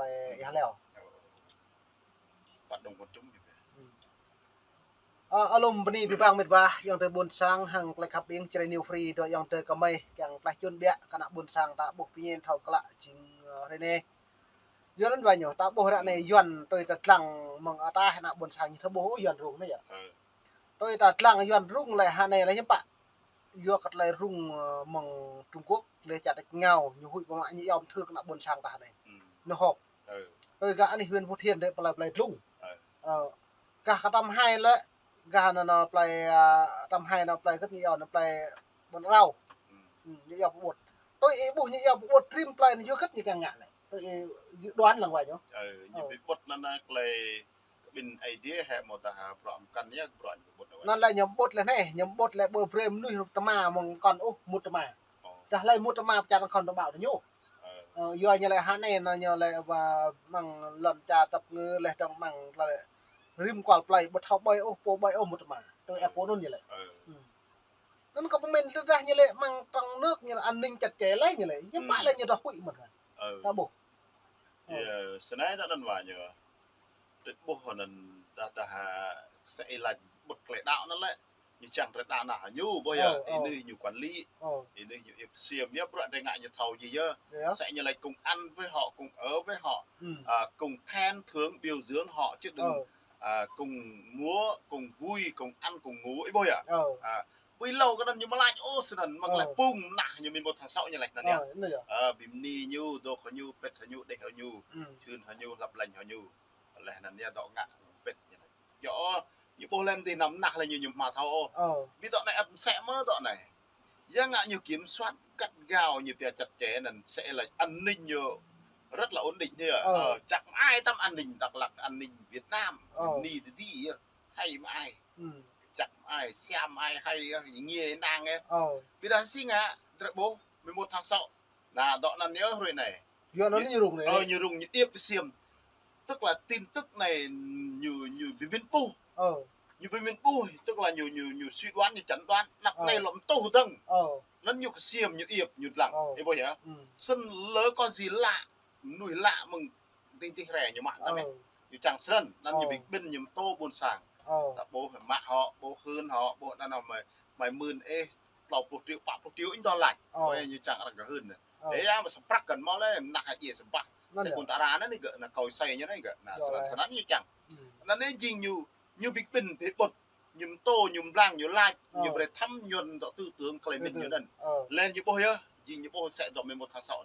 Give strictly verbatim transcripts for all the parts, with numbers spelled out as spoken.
plei Ia Hleo. Hoạt động quần chúng như thế. Ơ, alum bơni abih bang mĕt wa, ayŏng adơi ƀuôn sang, hăng tơlơi khăp ƀing Jrai New Free, dŏ ayŏng adơi kơmơi, kiăng tơlơi čun biă, kơ ană ƀuôn sang ta ƀuh pơñen thâo klă jing, ơ, hrơi anai. Yuan anŭn wa ñu, ta ƀuh ră anai Yuan tui ta dlăng mơ̆ng ataih ană ƀuôn sang ñu thâo ƀuh, ơ, Yuan rŭng anai yơh. Tui ta dlăng Yuan rŭng lĕ hơnai lĕ hiư̆m pă. Yua kơ tơlơi rŭng, ơ, mơ̆ng Trung Quốc, lĕ čar đĕč ngao, ñu huĭ pơmă ñu iâu mơthưr kơ ană ƀuôn sang ta hơnai. Ñu họp. Tui gah anih huyện Phú Thiện dêh plei plei dlung. Ơ, gah kơ Tam Hai lĕ, gah anŭn, anŭn plei, ơ, Tam Hai anŭn plei gơ̆t ñu iâu anŭn plei Ƀuôn Rao. Ñu iâu pơƀut. Tui ih ƀuh ñu iâu pơƀut rĭm plei anŭn yua gơ̆t ñu kiăng ngă lĕ. Tui ih dự đoán lăng wa ñu. Ñu pơƀut anŭn, anŭn plei Kơ ƀing Aê Diê hĕ mơ̆ tah bruă mơkăn yơh, bruă ñu ƀut lĕ. Anŭn lĕ ñu ƀut lĕ anai, ñu ƀut lĕ ƀu brơi mơnuih tơma mơ̆ng kŏn ôh, mŭt tơma. Tah lĕ mŭt tơma pơčah kŏn tơƀao tơ ñu. Ơ, yua ñu lĕ hơnai anŭn ñu lĕ wa mơ̆ng lŏn čar tơpơngư lĕ dơ̆ng mơ̆ng lĕ rĭm kual plei ƀu thâo ƀơi ôh, pô ƀơi ôh mŭt tơma. Tui ih pô anŭn ñu lĕ. Anŭn kơ pơmĭn tơdah ñu lĕ mơ̆ng trong nước ñu lĕ an ninh chặt chẽ lĕ ñu lĕ. Ñu pă lĕ ñu dŏ huĭ mơ̆n. Ta ƀuh. Yơh, sơnai ta anŭn wa ñu. Tơlơi ƀuh anŭn tah tah, ơ, sĕ ih laĭ ƀut tơlơi đaŏ anŭn lĕ. Ñu čang tơlơi đaŏ anŭn hă ñu ƀuh yơh. Ih anai ñu quản lý. Ih anai ñu iâu ksiêm yơh, bruă drơi ngă ñu thâo djơ̆ yơh. Sĕ ñu laĭ công ăn với họ, công ở với họ. Ơ, công khen thưởng biểu dưỡng họ chứ đừng, ơ, công mua, công vui, công ăn, công ngủ, ih ƀuh yơh. Ơ. Ƀu hlâo kơ anŭn ñu mơ̆ laĭ ôh snăn, mơ̆ng lĕ pung mơnah ñu mơ̆ mŭt tháng sáu ñu laĭ anŭn yơh. Ơ, bĭm ni ñu, dŏ hơ ñu, pĕt hơ ñu, đeh hơ ñu, čun hơ ñu, hlăp lĕñ hơ ñu. Leh anŭn yơh dŏ ngă pĕt ñu laĭ. Yơh, ñu ƀuh lĕ mơ̆ng dih anăm mơnah lĕ ñu ñu hmâo thâo ôh. Ƀu dŏ anai ăt mơsĕ mơ̆ dŏ anai. Yua ngă ñu kiểm soát gắt gao, ñu pia chặt chẽ anŭn sĕ laĭ an ninh ñu rất là ổn định yơh. Ơ, čăk mơai tăm an ninh Dak Lak, an ninh Việt Nam. Bĭm ni tơdơi yơh. Hai mơai. Čăk mơai, siam mơai, hai yơh, ngiê nang yơh. Ƀiădah si ngă, drơi ƀuh, mơ̆ mŭt tháng sáu. Anŭn dŏ anŭn yơh hrơi anai. Yua anŭn ñu rŭng anai. Ơ, ñu rŭng, ñu iâu ksiêm. Tức là tin tức anai ñu, ñu ƀu ƀĭn ƀuh. Ñu ƀu ƀĭn ƀuh, tức là ñu, ñu, ñu suy đoán, ñu chẩn đoán. Anăp anai lŏm tuh dơ̆ng. Anŭn ñu ksiêm, ñu iâu, ñu dlăng. Ih ƀuh yơh. Snăn lơ có gì lạ, mơnuih lạ mơ̆ng ding dih rai ñu mă tăm ih. Ñu čang snăn, anŭn ñu ƀĭ ƀĭn ñu mơtô ƀuôn sang. Ta ƀuh mă hŏ, ƀuh hưn hŏ, ƀuh anŭn hŏ mơi, mơi mưn ih, klâo pluh triệu, pă pluh triệu ih dŏ laĭ. Ơ, ñu čang arăng kơ hưn. Ơ. Ê, ya, mă sơprăk kăn mơ̆ lĕ, mơnah hă djai sơbah. Anŭn yơh. Sĕ kŭn ta ra anŭn ih gơ̆, anŭn kâo sai ñu anŭn ih gơ̆, anŭn snăn, snăn ñu čang. Anŭn anai jing ñu, ñu ƀĭ ƀĭn pĕ ƀut. Ñu mơtô, ñu mblang, ñu lač, ñu brơi thăm ñu dŏ tư tưởng klei mĭn ñu anŭn. Lĕ ñu ƀuh yơh, jing ñu ƀuh sĕ dŏ mơ̆ mŭt tháng sáu.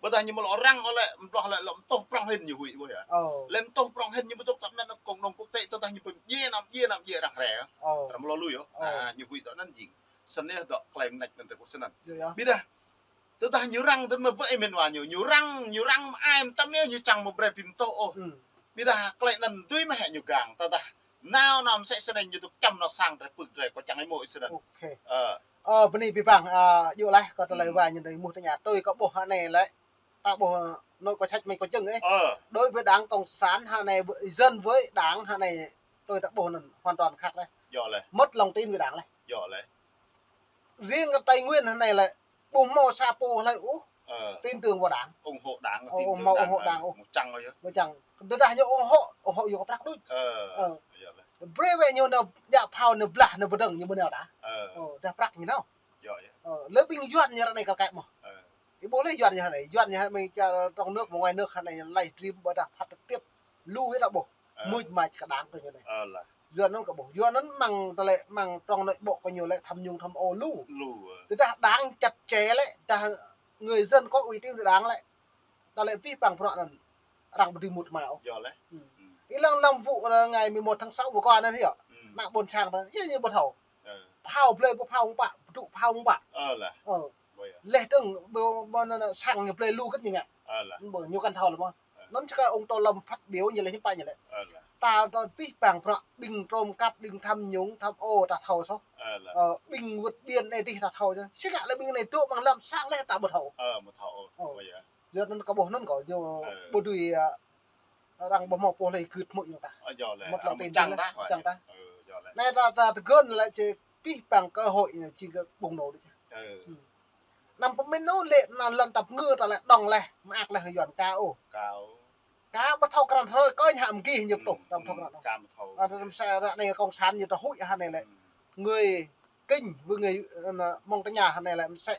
Ƀôdah ñu mơ̆ lŏ răng ôh lĕ, mbloh lĕ lŏm tuh prŏng hĭn ñu huĭ ƀuh yơh. Lĕ mơ̆ tuh prŏng hĭn ñu ƀu dŏ tăm anŭn cộng đồng quốc tế, tơdah ñu pơm djai anăm djai anăm djai arăng rai. Tơdah mơ̆ lŏ lui yơh. Ñu huĭ dŏ anŭn jing. Snăn yơh dŏ klei mnêč anŭn drơi ƀuh snăn. Ƀiădah tơdah ñu răng tơl mơ̆ ƀơi mĭn wa ñu, ñu răng, ñu răng mơai mơtam yơh ñu čang mơ̆ brơi ƀĭ mơtô ôh. Ƀiădah klei anŭn dưi mơ̆ hĕ ñu gang, tơdah nao anăm sĕ snăn ñu tŭk čăm nao sang drơi pưk drơi kơ čang ih mơ̆ ih snăn. Ơ, bơni abih bang, ơ, djơ̆ laih kơ tơlơi wa ñu anai mŭt tơña tui kơ ƀuh anai lĕ. Ta ƀuh, ơ, nội có sách mày có chứng ấy. Đối với Đảng Cộng sản hă anai, với, dân với Đảng hă anai, tui ta ƀuh anŭn hoàn toàn khác lĕ. Mất lòng tin với Đảng lĕ. Riêng cái Tây Nguyên hă anai lĕ, ƀu hmâo sa pô hlơi ôh tin tưởng vào Đảng. Ủng hộ Đảng, ủng hộ Đảng ôh. Mơ̆ čang. Tơdah ñu ủng hộ, ủng hộ yua kơ prăk đôč. Brơi wĕ ñu nao djă phao nao blah nao pơdơ̆ng ñu mơ̆ nao ta. Dah prăk ñu nao. Lĕ ƀing Yuan ñu ră anai kăl kăk mơ̆. Ih ƀuh lĕ Yuan ñu ră anai, Yuan ñu ră anai mơ̆ng čar trong nước mơ̆ng ngoài nước ră anai livestream ƀôdah phát trực tiếp. Lu yơh ta ƀuh. Mưč mač kơ Đảng kơ ñu anai. Yuan anŭn kơ ƀuh. Yuan anŭn mơ̆ng tơlơi mơ̆ng trong nội bộ kơ ñu lĕ tham nhũng tham ô lu. Tơdah Đảng chặt chẽ lĕ, dah người dân có uy tín với Đảng lĕ. Ta lĕ abih bang bruă anŭn arăng ƀu dưi mŭt tơma ôh. Ih lăng lăm vụ là ngày mười một tháng sáu vừa qua anŭn yơh. Ană ƀôn sang ta, yơh ñu ƀu thâo. Phao blơi ƀu phao mơ̆ng pă, pơdŭ phao mơ̆ng pă. Leh dơ̆ng ƀu, ƀu anŭn sang ñu blơi lu kơ̆t ñu ngă. Ƀu ñu kăn thâo lĕ mơ̆. Anŭn čơkă ông Tô Lâm phát biểu ñu lĕ hiư̆m pă ñu lĕ. Ta, ta abih bang bruă ƀing trộm cắp, ƀing tham nhũng, tham ô ta thâo soh. Ƀing vượt biên anai dih ta thâo soh. Sĭt kơ lĕ ƀing anai dŏ mơ̆ng lăm sang leh ta ƀu thâo. Yua anŭn kơ ƀuh anŭn kơ ñu ƀu dưi, ơ, arăng ƀu hmâo pô hlơi gưt mơ̆ yơh ta. Mŭt lòng tin ta, čang ta. Anai ta, ta tơgŭn lĕ či abih bang cơ hội jing kơ bùng nổ đôč. Anăm pơmĭn ôh lĕ anŭn lŏn tơpơngư ta lĕ dŏng leh, mơak leh Yuan ka ôh. Ka ƀu thâo krăn hrơi kơ ñu hăm gih ñu pơtuh, hmm, đăm thâo krăn. Ka ƀu thâo. À, đăm mơsĕ ră anai Cộng sản ñu tơ huĭ hă anai lĕ. Hmm. Người Kinh với người, ờ, Mông Tây Nha hă anai lĕ mơsĕ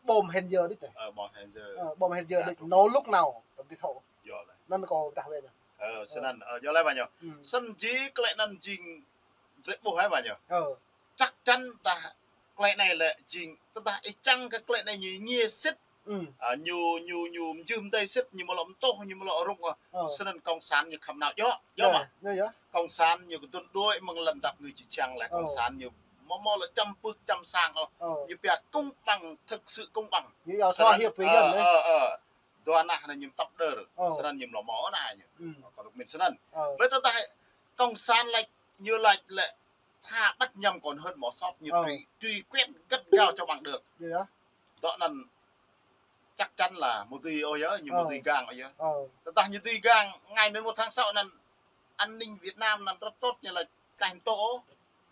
bom hên giờ đĭ tơ. Ờ, bom hên giờ. Ờ, bom hên giờ đĭ. Nô lŭk nao, đăm ti thâo. Yơh lĕ. Anŭn kâo pơdah wơ̆t ñu. Ờ, snăn, ờ, yơh lĕ ƀă ñu. Hmm. Snăn jing klĕ anŭn jing drơi ƀuh hă ƀă ñu. Ờ. Chắc chắn tơdah klĕ anai lĕ jing, tơdah ih čang kơ klĕ anai ñu ngiê sĭt. Hmm. À, ñu, ñu, ñu mjưh mdei sĭt, ñu mă lŏ mtuh, ñu mă lŏ rŭng, à. Ờ. Snăn Cộng sản ñu khăm nao djơ̆, djơ̆ mơ̆. Yơh, yơh. Cộng sản ñu kơdŭn đuaĭ mơ̆ng lăn dăp ngư či čang lĕ, Cộng sản ñu mơ̆ mơ̆ lĕ čăm pưk čăm sang ôh. Ờ. Ñu pia công bằng, thực sự công bằng. Ñu yua thua hiệp với dân đấy. Ờ, ờ. Dua nah anai ñu tăp đơr. Ờ. Snăn ñu mlŏ mơ̆ nah ñu. Hmm. Kâo rŭk min snăn. Ờ. Ƀơi tơdah Cộng sản lač, ñu lač lĕ tha ƀăt ñăm kơ anŭn hơ̆t mơ̆ sot ñu truy, truy quét gắt gao cho bằng được. Yơh. Dŏ anŭn chắc chắn là mơ̆ dưi ôh yơh, ñu mơ̆ dưi gang ôh yơh. Tơdah ñu dưi gang, ngày mười một tháng sáu anŭn an ninh Việt Nam anŭn rất tốt ñu lač tlaih mtô ôh.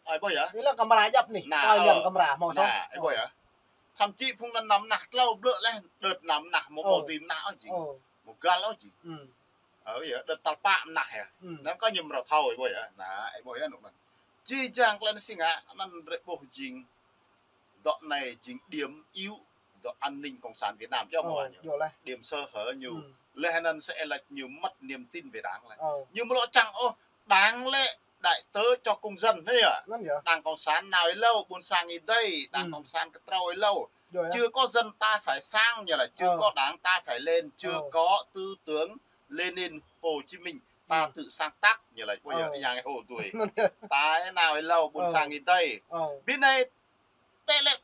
Ơi ƀuh yơh. Ih lăng kamra djăp anai. Nah, ơi lăng kamra mơ̆ sot. Nah, ơi ƀuh yơh. Thậm chí phung anŭn năm nah tlâo blơ̆ leh, đơ̆t năm nah mơ̆ mơ̆ dưi mnah ôh jing. Mơ̆ găl ôh jing. Hmm. Ơ, yơh, đơ̆t tal pă mnah yơh. Hmm. Anŭn kơ ñu mrâo thâo, ih ƀuh yơh. Nah, ih ƀuh yơh anŭn anŭn. Jih jang klĕ anai si ngă, anŭn drơi ƀuh jing. Dŏ anai jing điểm yếu, dŏ an ninh Cộng sản Việt Nam, yơh mơ̆ ñu. Yơh lĕ. Điểm sơ hở ñu. Hmm. Leh anŭn sĕ lač ñu mất niềm tin về Đảng lĕ. Ờ. Ñu mlŏ čang ôh, Đảng lĕ đại tớ cho công dân, anŭn yơh. Anŭn yơh. Đảng Cộng sản nao êlâo, ƀuôn sang ih đei, Đảng Cộng sản kơtrâo êlâo. Yơh, yơh. Chưa có dân ta phải sang, ñu lač, chưa có Đảng ta phải lên, chưa có tư tưởng Lenin, Hồ Chí Minh, ta tự sáng tác, ñu lač, ƀuh yơh, yang hô tui. Anŭn yơh. Ta nao êlâo, ƀuôn sang ih đei. Ƀơi anai, tơlơi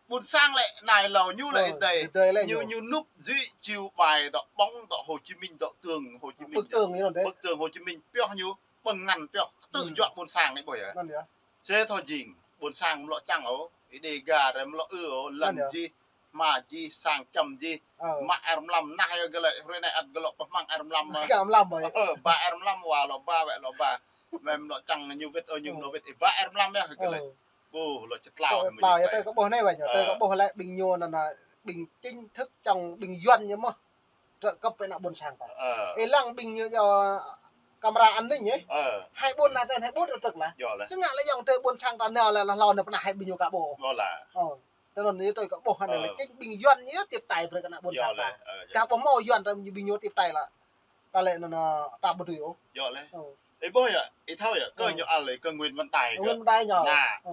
ƀuôn sang lĕ nao êlâo ñu lĕ ih đei. Ih đei lĕ ñu. Ñu, ñu nŭp dưi chiu bai dŏ ƀơ̆ng dŏ Hồ Chí Minh, dŏ tường Hồ Chí Minh. Bức tường ñu anŭn đei. Bức tường Hồ Chí Minh, pioh ñu, ƀơ̆ng ngăn pioh, tơjuă ƀuôn sang anai ƀuh yơh. Anŭn yơh. Sĕ thâo jing, ƀuôn sang mlŏ čang ôh, ih Đêga rai mlŏ ư ôh, lăn jih, hma jih, sang čăm jih, mă air mlam nah yơh gơ̆ lĕ, hrơi anai ăt gơ̆ lŏ pơhmăng air mlam. Air mlam ƀơi. Ơ, ba air mlam wa lŏ ba, wĕ lŏ ba. Mơ̆ mlŏ čang ñu wĭt ôh, ñu mlŏ wĭt, ih ba air mlam yơh gơ̆ lĕ. Ƀuh, lŏ čơtlao. Čơtlao yơh, tơlơi kâo ƀuh anai wĕ ñu, tơlơi kâo ƀuh lĕ ƀing ñu anŭn, ƀing chính thức čang ƀing Yuan ñu mơ̆. Trơ̆ kơp pơ ană ƀuôn sang ta. Ih lăng ƀing ñu yơh kamra an ninh yơh. Hai ƀuôn anai, hai ƀuôn trơ̆ lĕ. Yơh lĕ. Snăn lĕ yơh tơlơi ƀuôn sang ta nao lĕ, lă lŏ nao pơ anai hai ƀing ñu ka ƀuh. Yơh lĕ. Ơ. Tơnŭn ñu tơlơi kâo ƀuh anai lĕ chính ƀing Yuan ñu tiếp tay brơi kơ ană ƀuôn sang ta. Yơh lĕ. Ơ, yơh. Ka ƀuh mơ̆ Yuan ta ƀing ñu tiếp tay lă. Ta lĕ anŭn, anŭn, ta ƀu dưi ôh. Yơh lĕ. Ơ. Ih ƀuh yơh, ih thâo yơh, kơ ñu ăl lĕ, kơ Nguyễn Văn Đài kơ. Nguyễn Văn Đài ñu. Nah. Ơ.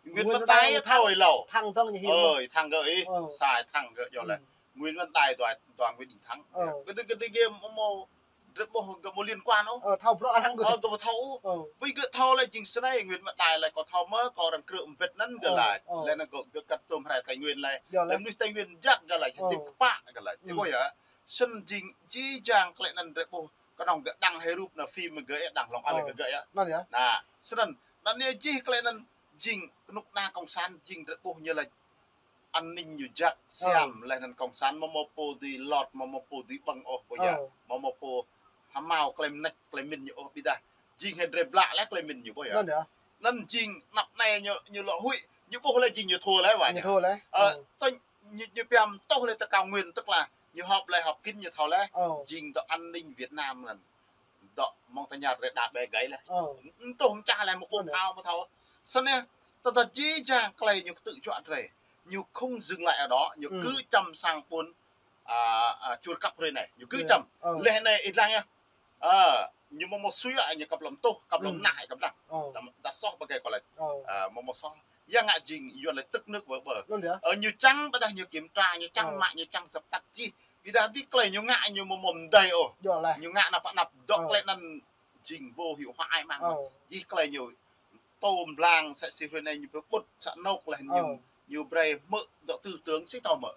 Nguyễn Văn Đài thâo ih lŏ. Thăng dơ̆ng ñu hil. Ơ, thăng gơ̆ ih. Ơ. Sa thăng gơ̆ yơh lĕ. Nguyễn Văn Đài dua, dua Nguyễn Đình Thắng. Ơ. Kơ đĭ, kơ đĭ gơ̆ mơ̆ mơ̆ drơi ƀuh gơ̆ mơ̆ liên quan ôh. Ơ, thâo bruă thăng gơ̆. Ơ, gơ̆ mơ̆ thâo ôh. Ơ. Ƀơi gơ̆ thâo lĕ jing snei Nguyễn Văn Đài lĕ kâo thâo mơ̆ kâo arăng krư̆ mbĭt anŭn gơ̆ lĕ. Ơ. Lĕ anŭn gơ̆, gơ̆ kăt tơm hrơi Tây Nguyên lĕ. Yơh lĕ. Lĕ mơnuih Tây Nguyên jăk gơ̆ lĕ, hơdip kơpă gơ̆ lĕ. Ih ƀuh yơh. Snăn jing jih jang klĕ anŭn drơi ƀuh kơnơ̆ng gơ̆ đăng hơrup anŭn phim gơ̆ yơh, đăng hlŏng ăl gơ̆ yơh. Anŭn yơh. Nah, snăn, anŭn yơh jih klĕ anŭn jing kơnuk kơna Cộng sản jing drơi ƀuh ñu lĕ an ninh ñu jăk, siam, leh anŭn Cộng sản mơ̆ mơ̆ pô dưi lŏt, mơ̆ mơ̆ pô dưi ƀơ̆ng ôh, ƀuh yơh. Mơ̆ mơ̆ pô hơmâo klei mơneč, klei mĭn ñu ôh, ƀiădah jing hĭ drơi blă lĕ klei mĭn ñu, ƀuh yơh. Anŭn yơh. Anŭn jing anăp anai ñu, ñu lŏ huĭ, ñu ƀuh lĕ jing ñu thua lĕ wa ñu. Ñu thua lĕ. Ơ, tơl ñu, ñu pia mtuh lĕ tơ cao nguyên, tức là ñu họp lĕ họp kín ñu thâo lĕ. Ơ. Jing dŏ an ninh Việt Nam anŭn. Dŏ Montagnard rai đa ƀe gai lĕ. Ơ. Mtuh mčah lĕ mơ̆ ƀuh phao mơ̆ thâo. Snăn yơh, tơdah jih jang klei ñu kơtư̆ juă drơi. Ñu không dừng lại ở đó, ñu cứ čăm sang ƀuôn, à, à, Chùa Kăp hrơi anai. Ñu cứ čăm. Ơ. Leh anai ih lăng yơh. Ơ, ñu mơ̆ mơ̆ sui yơh, ñu kăp lăm tuh, kăp lăm nah, kăp lăng. Ơ. Đăm, đăm soh ƀơi kơ kâo lĕ. Ơ. À, mơ̆ mơ̆ soh. Yơh ngă jing Yuan lĕ tức nước vỡ bờ. Anŭn yơh. Ơ, ñu čang ƀiădah ñu kiểm tra, ñu čang mă, ñu čang dập tắt jih. Ƀiădah ƀing klei ñu ngă ñu mơ̆ mơ̆ mdei ôh. Yơh lĕ. Ñu ngă anăp anăp dŏ klei anŭn jing vô hiệu hóa ai mang. Ơ. Jih klei ñu tôm blang sĕ si hrơi anai ñu pơƀut sa anôk leh ñu, ñu brơi hmư̆ dŏ tư tưởng si thâo mơ̆.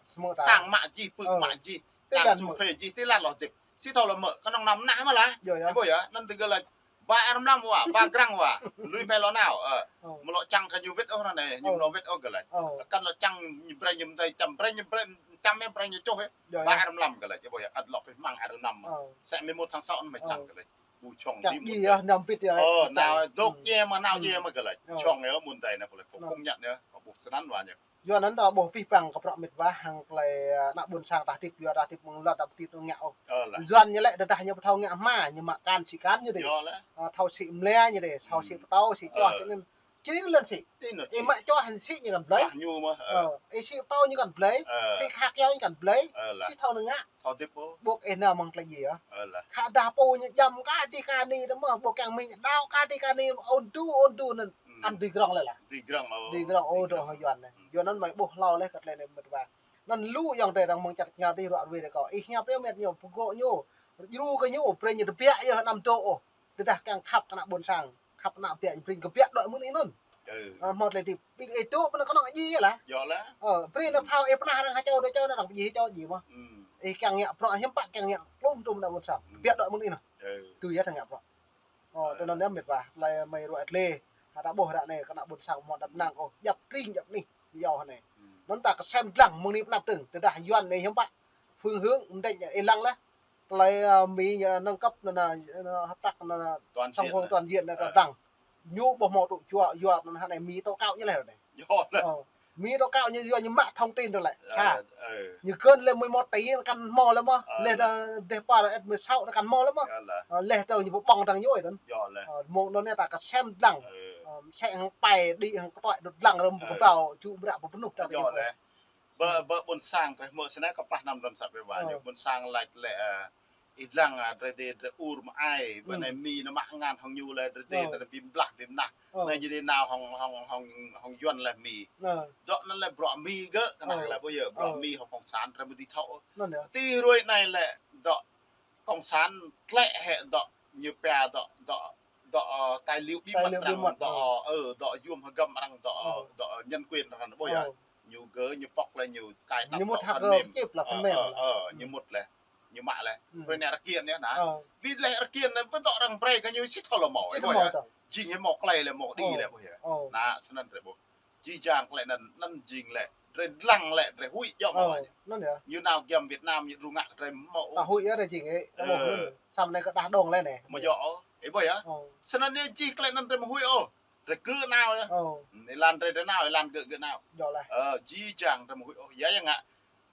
Sang mă jih, pưk mă jih. Tơl lăn mơ̆. Su phê jih, tơl lăn lŏ hơdip. Si thâo lŏ mơ̆, kơnơ̆ng năm nah mơ̆ lah. Yơh, yơh. Ih ƀuh yơh, anŭn tơl gơ̆ lač. Ba air mlam wa, ba grăng wa. Lui hmei lŏ nao, ơ. Ơ. Mơ̆ lŏ čang kơ ñu wĭt ôh ră anai, ñu mơ̆ wĭt ôh gơ̆ lač. Ơ. Kăn lŏ čang ñu brơi ñu mdei čăm, brơi ñu brơi čăm yơh, brơi ñu čuh yơh. Yơh, yơh. Ba air mlam gơ̆ lač, ih ƀuh yơh, ăt lŏ pơhmăng air mlam. Ơ. Sĕ mơ̆ mơ̆ tháng sáu anŭn mơ̆ čang gơ̆ lač. Ƀu čong čăk dih mơ̆. Yơh, năm pit yơh. Ơ, nao dŏ djơ̆ mơ̆, nao djơ̆ mơ̆ gơ̆ lač. Ơ. Čong yơh, mơ̆n dai anai kâo lač, kâo không nhận yơh. Ƀuh snăn wa ñu. Yua anăn ta ƀuh pih păng kơ prăk mĭt wa hăng tơlơi, ơ, ană ƀuôn sang ta hơdip, yua ta hơdip mơ̆ng lŏn ta ƀu hơdip ngă ôh. Ơ lah. Yuan ñu lĕ tơdah ñu ƀu thâo ngă hma, ñu mă kan sĭ kan ñu dih. Yua lah. Ơ, thâo sĭ mlĕ ñu dih, thâo sĭ pơtâo, sĭ čoh, ơ, sĭ anăn. Čih anăn lĕ sĭ. Ih, ñu ih sĭ. Mă čoh hăng sĭ ñu kăn blei. Ih ñu mơh, ơ. Ơ, ih sĭ pơtâo ñu kăn blei. Ơ. Sĭ khăk yâo ñu kăn blei. Ơ lah. Sĭ thâo năng ngă. Thâo hơdip ôh. Ƀuh ih nao mơ̆ng tơlơi djai yơh. Ơ lah. Khă dah pô ñu jăm kah dih kah ni tơ mơh, ƀuh kiăng mĭn đao kah dih kah ni, ôn du, ôn du anăn. Hmm. Ăn dưi grŏng lĕ lah. Dưi grŏng ôh. Dưi grŏng ôh, dŏ hăng Yuan anei. Hmm. Yuan anăn mơi ƀuh hlâo leh kơ tơlơi anei mĭt wa. Anăn lu ayŏng adơi arăng mơ̆ng čar tơngan dih ruă ruê dih kâo. Ih hiăp yơh mĕt ñu pơgŏ ñu. Djru kơ ñu, brei ñu tơbiă yơh anăm dŏ ôh. Tơdah kiăng khăp kơ ană ƀuôn sang, khăp kơ ană biă, brei kơ biă dŏ mơ̆ng anei anŭn. Ơ, hmâo tơlơi hơdip. Ƀing ih dŏ pơ anŭn kơnơ̆ng djai yơh lah. Yơh lah. Ơ, brei ană phao ih pơnah arăng ha čô dŏ čô ană arăng pơjih čô djai mơh. Hmm. Ih kiăng ngă bruă hiư̆m pă kiăng ngă klum tum ană ƀuôn sang. Hmm. Biă dŏ mơ̆ng anei anŭn. Ơ. Tui yơh ta ngă bruă. Ơ, tui anŭn yơh mĭt wa, tơlơi mơi ruă tơlơi. Hă ta ƀuh ră anei kơ ană ƀuôn sang hmâo đăp năng ôh, djăp tring djăp anih, yua anei. Hmm. Anŭn ta kơsem dlăng mơ̆ng anei pơ anăp dơ̆ng, tơdah Yuan anei hiư̆m pă. Phương hướng mơ̆ng anei ih lăng lah. Tơlơi, ơ, Mi, ơ, nâng cấp anăn, ơ, hợp tác anăn, toàn diện, song phương toàn diện anăn ta dlăng. Ñu ƀuh hmâo tŭ čuă, yua anăn hă anei Mi tố cáo ñu leh anei. Yơh anăn. Ơ, Mi tố cáo ñu yua ñu mă thông tin dơ̆ng lĕ. Sa. Ơ, ơ. Ñu gơ̆n leh mười một tỷ kăn hmâo leh mơh. Ơ. Leh dơ̆ng dêh pă S mười sáu kăn hmâo leh mơh. Yơh lah. Ơ, leh dơ̆ng ñu ƀơ̆ng dơ̆ng ñu ih anăn. Yơh lah. Ơ, mơ̆ng anŭn anei ta kơsem dlăng. Ơ. Ơ, msĕ hăng pai đĭ hăng kơtuai đŭt dlăng rơ̆m kơ bao, čŭ bră pơpơnuh ta. Yơh lah. Bơ, bơ ƀuôn sang drei hmư̆ snei kơplah năm dram sat ƀai wa ñu. Ơ. Ƀuôn sang lač lĕ, ơ, ih dlăng, ơ, drei dê drei ur mă ai, bơ anei Mi nao mă ngăn hŏng ñu leh drei dê drei bi blah bi mnah. Ơ. Anei jing dê nao hŏng, hŏng, hŏng, hŏng Yuan leh Mi. Ơ. Dŏ anăn lĕ bruă Mi gơ̆, kơnang lĕ ƀuh yơh, bruă Mi hŏng cộng sản drei ƀu dưi thâo. Anăn yơh. Ti hruê anei lĕ dŏ cộng sản tlĕ hĕ dŏ ñu pia dŏ, dŏ, dŏ, ơ, tài liệu bí mật arăng, dŏ, ơ, dŏ yuôm hơgăm arăng, dŏ, dŏ nhân quyền arăng ƀuh yơh. Ơ. Ñu gơ̆, ñu pŏk leh, ñu cài đặt ñu mŭt phần mềm. Ơ, ơ, ơ, ñu mŭt leh. Ñu mă leh. Ơ. Ƀơi anei rơkiên yơh anăn. Ơ. Bi leh rơkiên anăn, ƀu dŏ arăng brei kơ ñu sĭt thâo lŏ hmâo. Sĭt thâo hmâo yơh. Jing hmâo klei leh, hmâo đĭ leh ƀuh yơh. Ơ. Anăn snăn drei ƀuh. Jih jang klei anăn, anăn jing lĕ, drei dlăng lĕ, drei huĭ jŏng wa ñu. Anăn yơh. Ñu nao giăm Việt Nam, ñu đru ngă drei hmâo. Ta huĭ yơh drei jing ih, ta ƀuh anăn. Samơ̆ anei kơ đah dŏng leh anei. Mơ̆ yơh, ih ƀuh yơh. Ơ. Snăn yơh jih klei anăn drei mơ̆ huĭ ôh. Drei gơ̆ nao yơh. Ơ. Ih lăn drei, drei nao, ih lăn gơ̆, gơ̆ nao. Yơh lah. Ơ, jih jang drei mơ̆ huĭ ôh. Ya, ya ngă.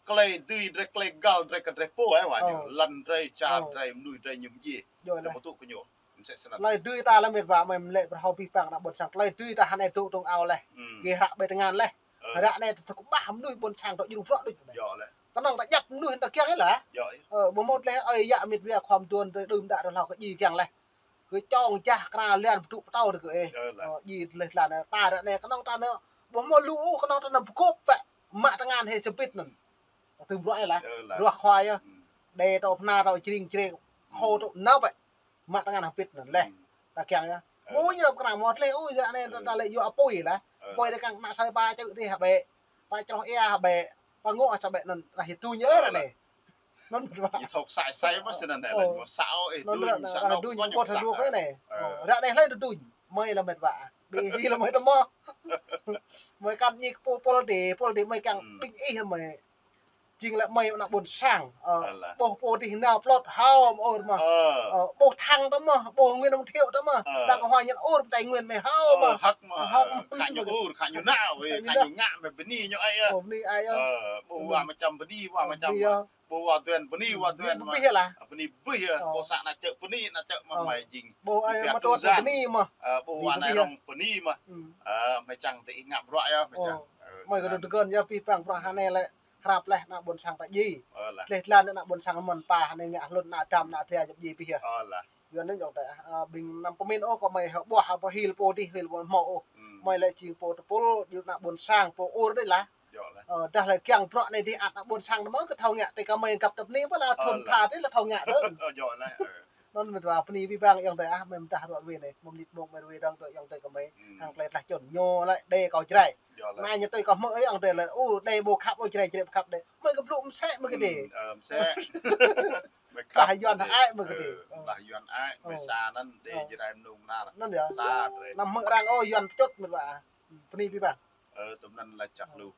Klei dưi drei, klei găl drei kơ drei pô, ơ, wa ñu. Ơ. Lăn drei, čar drei, mnuih drei ñu mdjiê. Yơh lah. Drei ƀu tŭ kơ ñu. Msĕ snăn. Klei dưi ta leh mĭt wa, mơi lĕ phrâo pih păng ană ƀuôn sang. Klei dưi ta hă anei dŏ tŏng ao leh. Hmm. Gêh hră ƀơi tơngan leh. Ơ. Hră anei ta tŭ kơƀah mnuih ƀuôn sang dŏ djru bruă đôč. Yơh leh. Kơnơ̆ng ta djăp mnuih ta kiăng ih lah. Yơh. Ơ, ƀu hmâo leh ơi yă mĭt wa khŏm duôn drei đưm đă drei hlâo kơ djai kiăng leh. Kơ čŏng jah kra lian pơtŭ pơtâo dih kơ ih. Ơ, lah. Ơ, djai leh tlan ta ră anei kơnơ̆ng ta anăn ƀu hmâo lu ôh, kơnơ̆ng ta anăn pơgôp bĕ. Mă tơngan hĕ čơbit anăn. Tơm bruă ih lah. Ơ, lah. Ruah khua yơh. Hmm. Đe tŏ pơhna tŏ čring črê. Khô tŏ nao bĕ. Mă tơngan hơbĭt anăn leh. Hmm. Ta kiăng yơh. Ơ. Mơ̆ ñu răm kơnang mơ̆ tleh, ơ, ră anei ta, ta lĕ yua apui lah. Ơ. Apui dih kăng kơnă asơi ba čư̆ dih hă bĕ. Ba čroh ia hă bĕ. Ba ngŏ asơi bĕ anăn rah hiu ñu ơ ră anei. Anăn mĭt wa. Ñu thâo ksai ksai mơh snăn anei lĕ. Ơ. Mơ̆ sao ih anăn duñ, ră anei, mă sa ră anei nao duñ, kơnơ̆ng ñu ƀuh sa ră anei. Ơ. Ră anei hlei anăn duñ. Mơi lah mĭt wa. Bi hi lah mơi tơ mơh. Mơi kăn ñu kơ pô pôl dih, pôl dih mơi kiăng ƀing ih mơi. Jing lĕ mơi ană ƀuôn sang, ơ, ƀuh pô dih nao plŏt hao mơ̆ ôr mơh. Ơ. Ơ, ƀuh Thăng tơ mơh, ƀuh Nguyễn Văn Thiệu tơ mơh. Ơ. Đang kơ hoa nhận ôr Tây Nguyên mơi hao mơh. Ơ, hăk mơh. Hăk mơh. Khă ñu ôr, khă ñu nao, khă ñu khă ñu ngă mơi bơni ñu ai ơ. Ơ, bơni ai ơ. Ơ, ƀuh wa Mơčăm bơni, wa Mơčăm. Bơni ơ. Ƀuh wa Duen bơni, wa Duen mơh. Bơni bih lah. Ơ, bơni bih ơ. Ơ. Ƀuh sa ană čư̆ bơni, ană čư̆ mơh mơi jing. Ƀuh ai mă tuăt bơni mơh. Ơ, ƀuh wa Nai Rong bơni mơh. Ơ, mơi čang tơ ih ngă bruă yơh, mơi čang. Ơ, mơi kơ tơgơ̆n yơh pih păng bruă hă anei lĕ. Hrăp leh ană ƀuôn sang ta djai. Ơ lah. Tleh tlan ană ƀuôn sang mơ̆n pă hă anei ngă hlŭn ană dăm ană dra djăp djai pih yơh. Ơ lah. Yua anăn yŏng adơi, ơ, ƀing anăm pơmĭn ôh kơ mơi hă ƀuh hă pơhil pô dih hil ƀuh hmâo ôh. Hmm. Mơi lĕ jing pô tơpul, jing ană ƀuôn sang, pô ur dih lah. Yơh lah. Ơ, dah lĕ kiăng bruă anei dih ăt ană ƀuôn sang tơ mơh kơ thâo ngă, tơ kơ mơi găp tơpni pơ lah thun pha dih lah thâo ngă dơ̆ng. Yơh lah. Ơ. Anăn mĭt wa bơni pih păng yŏng adơi ah, mơi mdah ruă ruê anei, mơ̆ng mnĭt mông mơi ruê dơ̆ng tơ yŏng adơi kơ mơi. Hmm. Hăng klei tlah čŭn ñu lĕ đe kâo Jrai. Yơh lah. Anai ñu tui kâo hmư̆ yŏng adơi lĕ, u, đe ƀu khăp, u, Jrai, Jrai ƀu khăp đe. Mơi kơ blŭ msĕ mơi kơ đe. Hmm, ơ, msĕ. Mơi khăp lah Yuan đe. Ai mơi kơ đe. Ơ, ơ. Lah Yuan ai, mơi sa anăn đe Jrai mnung nar. Anăn yơh. Sa drei. Anăm hmư̆ arăng, ô, Yuan pơčŭt mĭt wa. Bơni pih păng. Ơ, tơm anăn lah čăk lu.